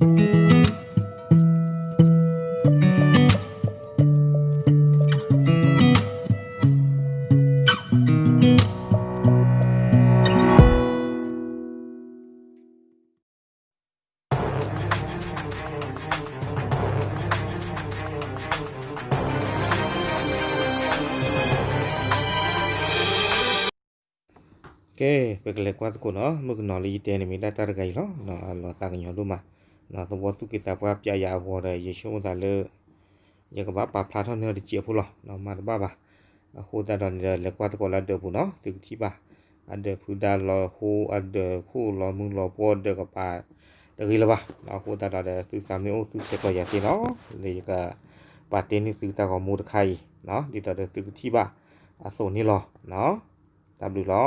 ကဲ, ပကလဲၤကွၢ်သကိးနီၤ, မုၣ်ကနီၤလၢယတဲန့ၣ်မ့ၢ်ဒၣ်တၢ်တဂၤအံၤလီၤ. လီၤသးကညီၤဒိၣ်မး, သဝီသူၣ်က့သးပှၢ်ပျဲယၤအဂီၤဒီး ယဆိကမိၣ်သးလၢ ယကဘၣ်ပာ်ဖျါထီၣ်န့ၢ်အီၤတစဲးဖိလီၤ. မၤတဘၣ်ဘၣ်. အဃိသတးဒီးန့ၣ်ဒီး လဲၤကွၢ်သကိးလၢအဒၢးပူၤနီၤ, သုကထံၣ်ဘၣ်. အဒၢးဖုဒါလီၤဟိ, အဒၢးခိၣ်လီၤမုၢ်လီၤပှီၢ်, ဒၢးကပၤတဂ့ၤလၢၤဘၣ်. အဃိသတးဒီး သုသးမ့ၢ်အိၣ်သုဆဲးကျိးယၤသ့နီၤ, လၢယကပာ်တ့ၢ်န့ၢ်သုတၢ်ဂီၤမူတခါအံၤ, ဒ်သိးဒီးသုကထံၣ်ဘၣ်အသိးန့ၣ်လီၤ. တၢ်ဘျုးလီၤ.